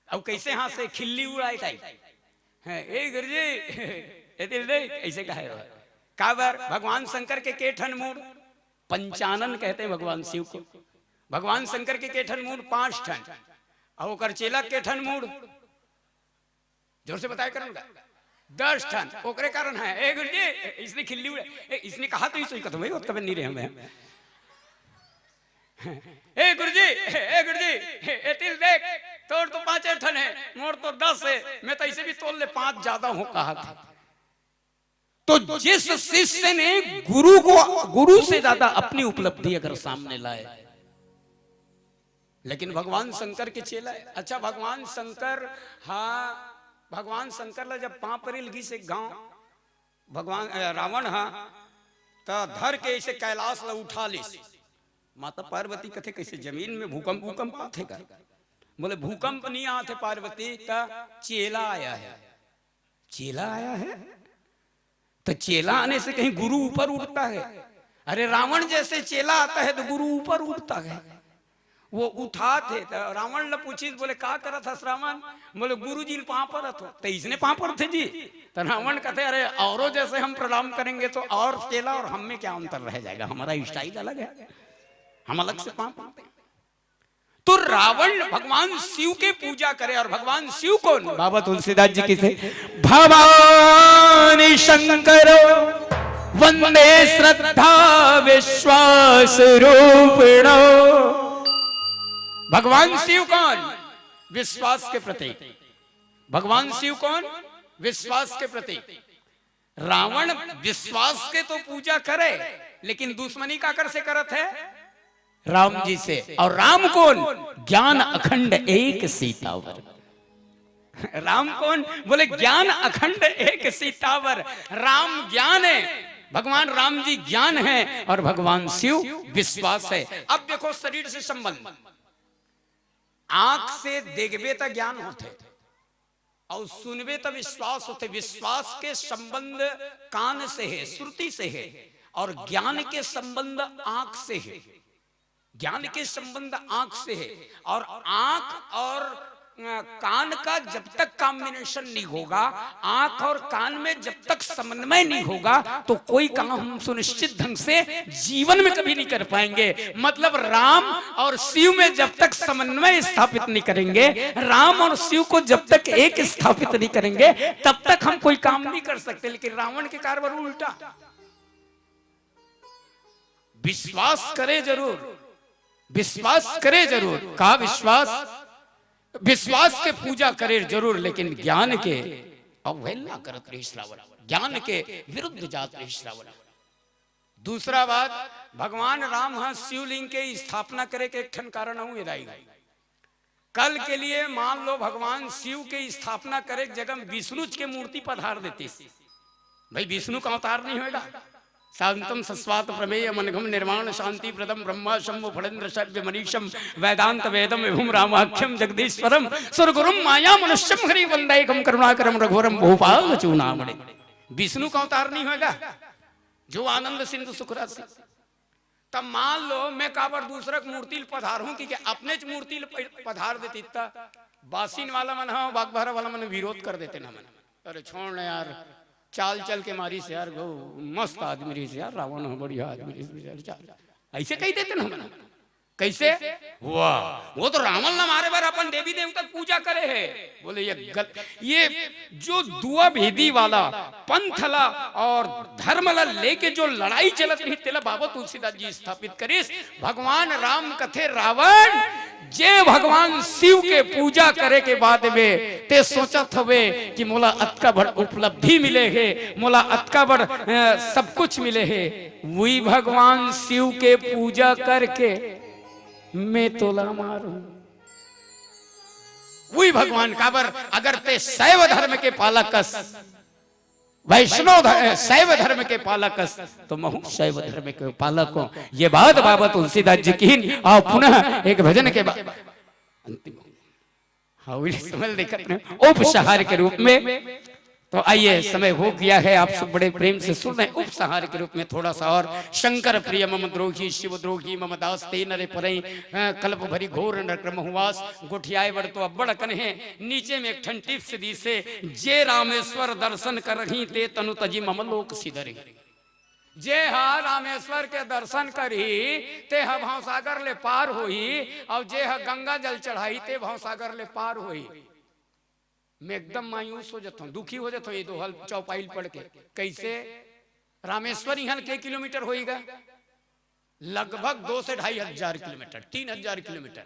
अब कैसे हंसे? खिल्ली उड़ाए टाइप। हैं, "ए गुरुजी, ए दिल दे," ऐसे कहे वह। काबर? भगवान शंकर के के ठन मूड़? पंचानन कहते हैं भगवान शिव को। भगवान शंकर के के ठन मूड़? पांच ठन। और ओकर चेला के ठन मूड़? जोर से बताया करूंगा, दस ठन। ओकरे कारण है, "ए गुरुजी, इसने खिल्ली उड़ा, ए, इसने कहा तो ही सही कथम, भाई, वो कभी नहीं रहे हमें।" "ए गुरुजी, ए गुरुजी, ए तिल देख, तोर तो पांचे ठन है, मोर तो दस है, मैं तो इसे भी तोल ले, पांच ज्यादा हो कहा था।" तो जिस शिष्य ने गुरु को, गुरु से ज्यादा अपनी उपलब्धि अगर सामने लाए, लेकिन भगवान शंकर के चेला है। अच्छा, भगवान शंकर, हाँ, भगवान शंकर ला जब पांव परे लगी से गांव, भगवान, अ, रावण हा, त धर के ऐसे कैलाश ला उठा लिस। माता पार्वती कथे, "कैसे जमीन में भूकंप, भूकंप आथे का?" बोले, "भूकंप नहीं आथे पार्वती, त चेला आया है।" चेला आया है? तो चेला आने से कहीं गुरु ऊपर उठता है? अरे, रावण जैसे चेला आता है तो गुरु ऊपर उठता है। वो उठात हे, तो रावण ला पूछिस, बोले, "का करत हस रावण?" बोले, "गुरु जी पांव परत हों।" "तो इसने पांव परथे जी?" तो रावण कहते, "अरे, औरों जैसे हम प्रणाम करेंगे तो और चेला और हम में क्या अंतर रह जाएगा? हमारा स्टाइल अलग है, हम अलग से पांव परते हैं।" तो रावण भगवान शिव के पूजा करे, और भगवान शिव कौन? बाबा तुलसीदास जी की से, "भवानी शंकरो वंदे श्रद्धा विश्वास रूपिणो।" भगवान शिव कौन? विश्वास के प्रतीक। भगवान शिव कौन? विश्वास के प्रतीक। रावण विश्वास के तो पूजा करे, लेकिन दुश्मनी काकर से करत है? राम जी से। और राम कौन? ज्ञान अखंड एक सीतावर। राम कौन? बोले, ज्ञान अखंड एक सीतावर। राम ज्ञान है, भगवान राम जी ज्ञान है और भगवान शिव विश्वास है। अब देखो, शरीर से संबंध, आंख से देखबे त ज्ञान होथे, और सुनबे त विश्वास होथे। विश्वास के संबंध कान से है, श्रुति से है, और ज्ञान के संबंध आंख से है। ज्ञान के संबंध आंख से है, और आंख और, अ, कान का जब तक कॉम्बिनेशन नहीं होगा, आंख और कान में जब तक समन्वय नहीं होगा, तो कोई काम हम सुनिश्चित ढंग से जीवन में कभी नहीं कर पाएंगे। मतलब, राम और शिव में जब तक समन्वय स्थापित नहीं करेंगे, राम और शिव को जब तक एक स्थापित नहीं करेंगे, तब तक हम कोई काम नहीं कर सकते। लेकिन रावण के कारभार उल्टा। विश्वास करे जरूर, विश्वास करे जरूर। का विश्वास? विश्वास के पूजा करे जरूर, लेकिन ज्ञान के अवहेलना करत रहिस रावण, ज्ञान के विरुद्ध जात रहिस रावण। दूसरा बात, भगवान राम ह शिवलिंग के स्थापना करे के एक ठन कारण हूँ, एदाई। कल के लिए मान लो, भगवान शिव के स्थापना करे के जगह विष्णु के मूर्ति पधार देतिस, भाई, विष्णु का अवतार नहीं होएगा? शांतम सस्वात प्रमेय मनघम निर्वाण शांति प्रदम ब्रह्मा शंभु फणेन्द्र शव्य मनीषम वेदांत वेदम विभुम रामाख्यम जगदीश्वरम सुरगुरुम माया मनुष्यम हरि वंदेकम करुणाकरम रघुवरम भूपाल चूनामणि। विष्णु का अवतार नहीं होएगा? जो आनंद सिंधु सुखराशि। तब मान लो, मैं काबर दूसरा के मूर्ति ल पधारूं, कि, कि अपने च मूर्ति ल प-, पधार देती त बासिन वाला मन, हाँ, बागबाहरा वाला मन विरोध कर देते ना मन। "अरे छोड़ ना यार, चाल चल के मारिस यार, गो मस्त आदमी रहिस यार, रावण हो बढ़िया आदमी रहिस यार, चाल।" ऐसे कही देते ना मन। कइसे? वाह, वो तो रावण ला मारे बर अपन देवी देवता के पूजा करे हे। बोले, ये गल-, ये जो दुआ भेदी वाला पंथ ला और धर्म ला लेके जो लड़ाई चलत रही, तेला बाबा तुलसीदास जी स्थापित करिस। भगवान राम कथे, रावण, जे भगवान शिव के पूजा करे के बाद में ते सोचत हवे कि मोला अतका बड़ उपलब्धि मिले हे, मोला अतका बड़, अ, सब कुछ मिले हे, वही भगवान शिव के पूजा करके मैं तोला मारूं। वही भगवान काबर, अगर ते शैव धर्म के पालक अस, वैष्णव धर्म, शैव धर्म के पालक अस, तो महू शैव धर्म के पालक हूं। ये बात बाबा तुलसीदास जी किहिन। और पुनः एक भजन के बाद अंतिम, हाँ, वही समय देखत रहे, उपसंहार के रूप में। तो आइए, समय हो गया है, आप सब बड़े प्रेम से सुन रहे हैं। उपसंहार के रूप में थोड़ा सा और, शंकर प्रिय मम द्रोही, शिव द्रोही मम दास, ते नरे परई, अ, कल्प भरि घोर नरक महु वास, गोठियाए बर तो अब्बड़ अकन हे। नीचे में एक ठन टिप्स दिसे, जे रामेश्वर दर्शन करही, ते तनु तजि मम लोक सिधरही। जे ह रामेश्वर के दर्शन करही, ते ह भवसागर ले पार होही, और जे ह गंगा जल चढ़ाही, ते भवसागर ले पार होही। मैं एकदम मायूस हो जाता हूँ, दुखी हो जाता हूँ ये दोहा ल चौपाई ल पढ़ के। कैसे? रामेश्वर इहाँ ले के किलोमीटर होही गा? लगभग दो से ढाई हजार किलोमीटर, तीन हजार किलोमीटर।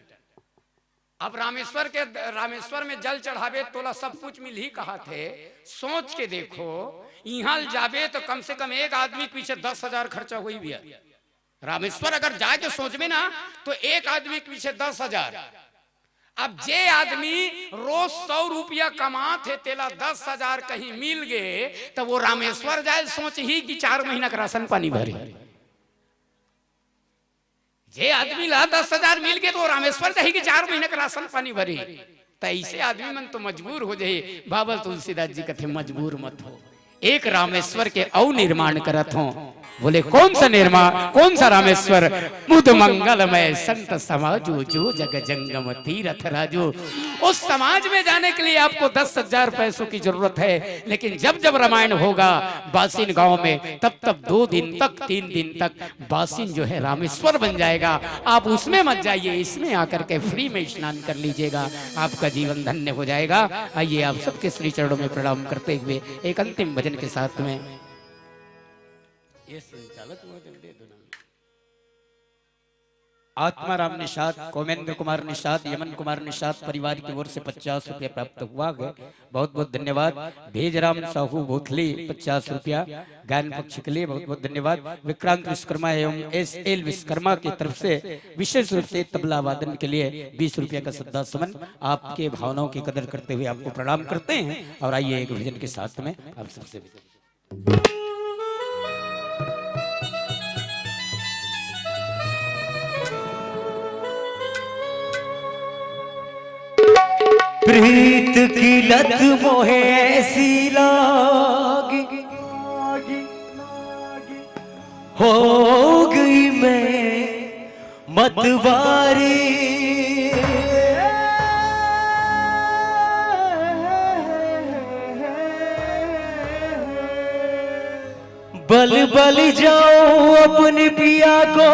अब रामेश्वर के, रामेश्वर में जल चढ़ाबे, तोला सब कुछ मिलही कहाथे। सोच के देखो, इहाँ ले जाबे तो कम से कम एक आदमी के पीछे दस हजार खर्चा होही भैया। रामेश्वर अगर जाए के सोचबे ना, तो एक आदमी के पीछे दस हजार। अब जे आदमी रोज सौ रुपया कमात हे, तेला दस हजार कहीं मिल गे, तो वो रामेश्वर जाए सोचही कि चार महीना के राशन पानी भरे। जे आदमी ला दस हजार मिल गे, तो वो रामेश्वर जाही कि चार महीना के राशन पानी भरे। तो ऐसे आदमी मन तो मजबूर हो जाही। बाबा तुलसीदास जी कथे, मजबूर मत हो, एक रामेश्वर के अउ निर्माण करत हों। बोले, कौन सा निर्माण, कौन सा रामेश्वर? मुद मंगलमय संत समाजो, जो जग जंगम तीरथ राजो। उस समाज में जाने के लिए आपको दस हजार पैसों की जरूरत है, लेकिन जब जब रामायण होगा बासिन गांव में, तब तब दो दिन तक, तीन दिन तक बासिन जो है रामेश्वर बन जाएगा। आप उसमें मत जाइए, इसमें आकर के फ्री में स्नान कर लीजिएगा, आपका जीवन धन्य हो जाएगा। आइए, आप सबके श्री चरणों में प्रणाम करते हुए एक अंतिम भजन के साथ में। ये संचालक महोदय दे दो ना। आत्माराम निषाद, कौमेंद्र कुमार निषाद, यमन कुमार निषाद परिवार की ओर से पचास रुपया प्राप्त हुआ है। बहुत बहुत धन्यवाद। भेजराम साहू भोथली, पचास रुपया गायन पक्ष के लिए, बहुत बहुत धन्यवाद। विक्रांत विश्वकर्मा एवं एस एल विश्वकर्मा की तरफ से विशेष रूप से तबला वादन के लिए बीस रुपया का श्रद्धा सुमन। आपके भावनाओं की कदर करते हुए आपको प्रणाम करते हैं और आइए, एक भजन के साथ में आप सबसे विदा। प्रीत की लत मोहे ऐसी लागी, हो गई मैं मतवारी। बल बल जाऊं अपने पिया को,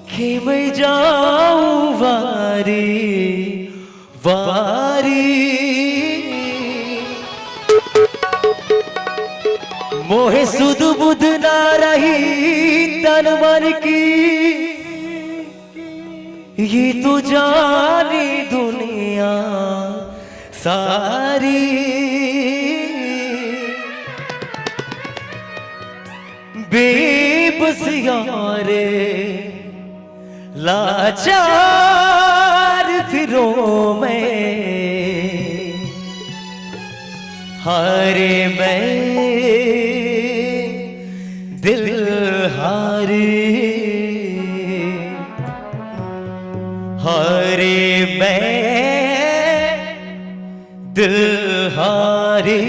खेमई जाऊं वारी वारी। मोहे सुध बुध ना रही तन मन की, ये तो जानी दुनिया सारी। बेबस यारे लाचार फिरो मैं, हारे मैं दिल हारे, हारे मैं दिल हारे।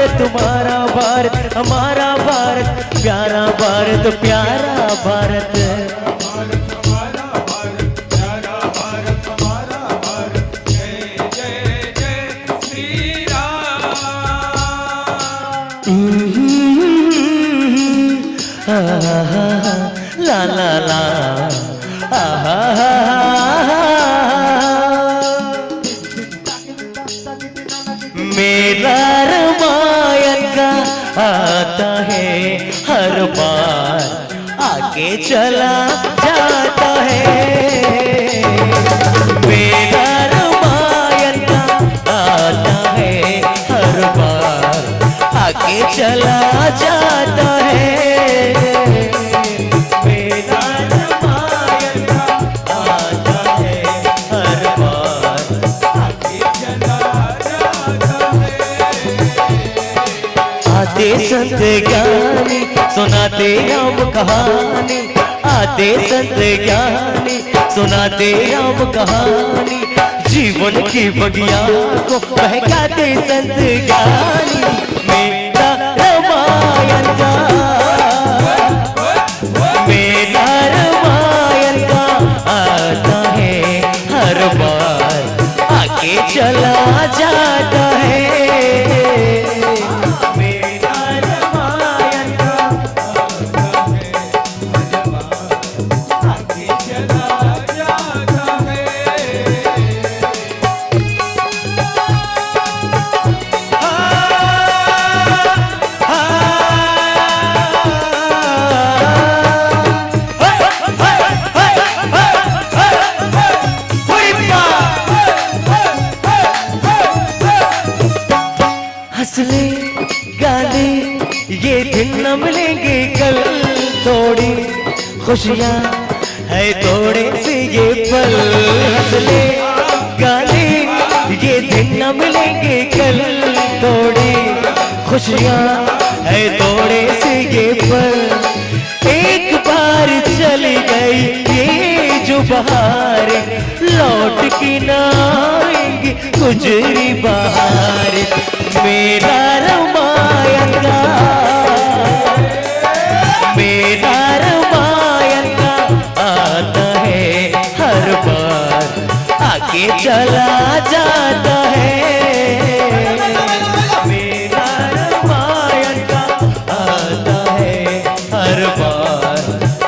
तुम्हारा भारत, हमारा भारत, प्यारा भारत, प्यारा भारत। ला ला ला। मेला रमायन का आता है हर बार, आके चला जाता है। मेला रमायन का आता है हर बार, आके चला जाता है। मेला रमायन का आता है हर बार, आके चला जाता है। आते संत ज्ञानी, सुनाते राम कहानी। आते संत ज्ञानी, सुनाते राम कहानी। जीवन की बगिया को बहकाते संत ज्ञानी। मेला रमायन का, मेला रमायन का आता है हर बार, आके चला जाता है। मेला रमायन का आता है हर बार, आके चला जाता है। हंसले गाले ये दिन न मिलेंगे कल, थोड़ी खुशियाँ है थोड़े से ये पल। हंसले गाले ये दिन न मिलेंगे कल, थोड़ी खुशियाँ है थोड़े से ये पल। एक बार चली गई ये जो बहार, लौट के ना आएंगी गुजरी बहार। मेला रमायन का, मेला रमायन का आता है हर बार, आके चला जाता है। मेला रमायन का आता है हर बार,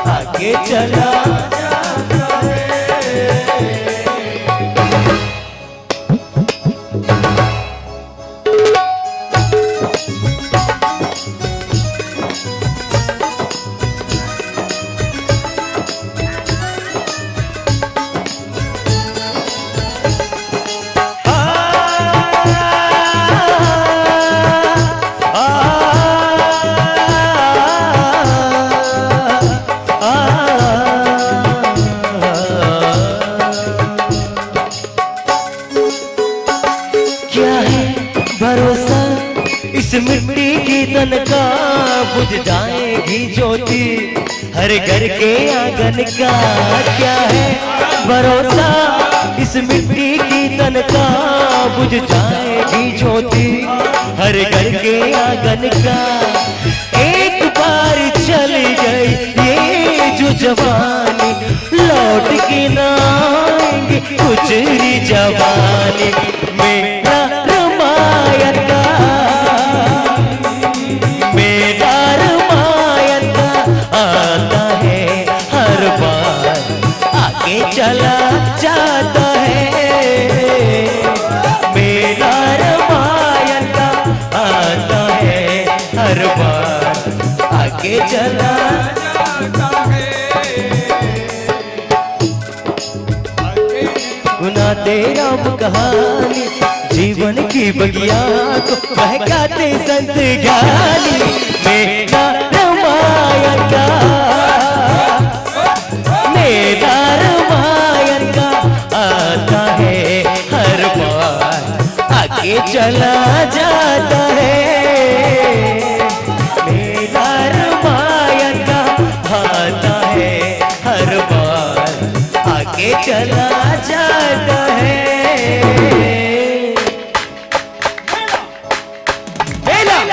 आके चला जाता है। क्या है भरोसा इस मिट्टी की तन का, बुझ जाएगी ज्योति हर घर के आंगन का। क्या है भरोसा इस मिट्टी की तन का, बुझ जाएगी ज्योति हर घर के आंगन का। एक बार चली गई ये जो जवानी, लौट के ना आएंगे गुजरी जवानी। मेला रमायन का, मेला रमायन का आता है हर बार, आके चला जाता है। मेला रमायन का आता है हर बार, आके चला जाता है। गुना तेरा कहानी, जीवन की बगिया को बहकाते संत ज्ञानी। मेला रमायन का, मेला रमायन का आता है हर बार, आके चला जाता है। मेला रमायन का आता है हर बार, आके चला जाता है। मेला,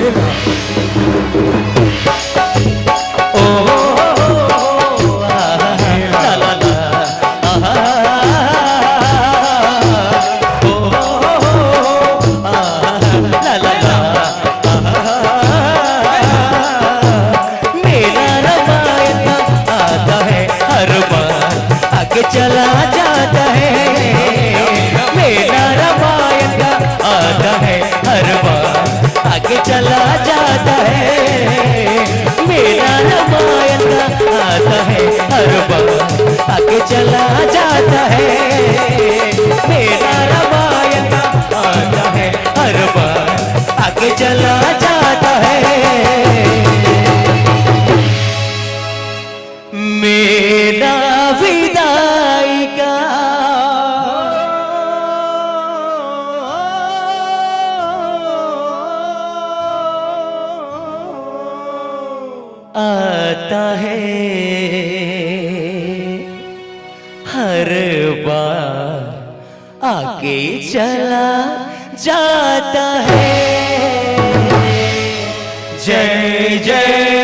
ओ, आ, ला, ला, ला, आ, ओ, आ, ला, ला, ला, आ, मेरा रमायन आता है हर बार, आगे चला जाता है। मेरा रमायन का आता है हर बार, आगे चला जाता है। मेरा रमायन का आता है हर बार, आगे चला जाता है। मेरा रमायन का आता है हर बार, आगे चला जाता है। मेरा विदाई का आता है हर बार, आगे चला जाता है। जय जय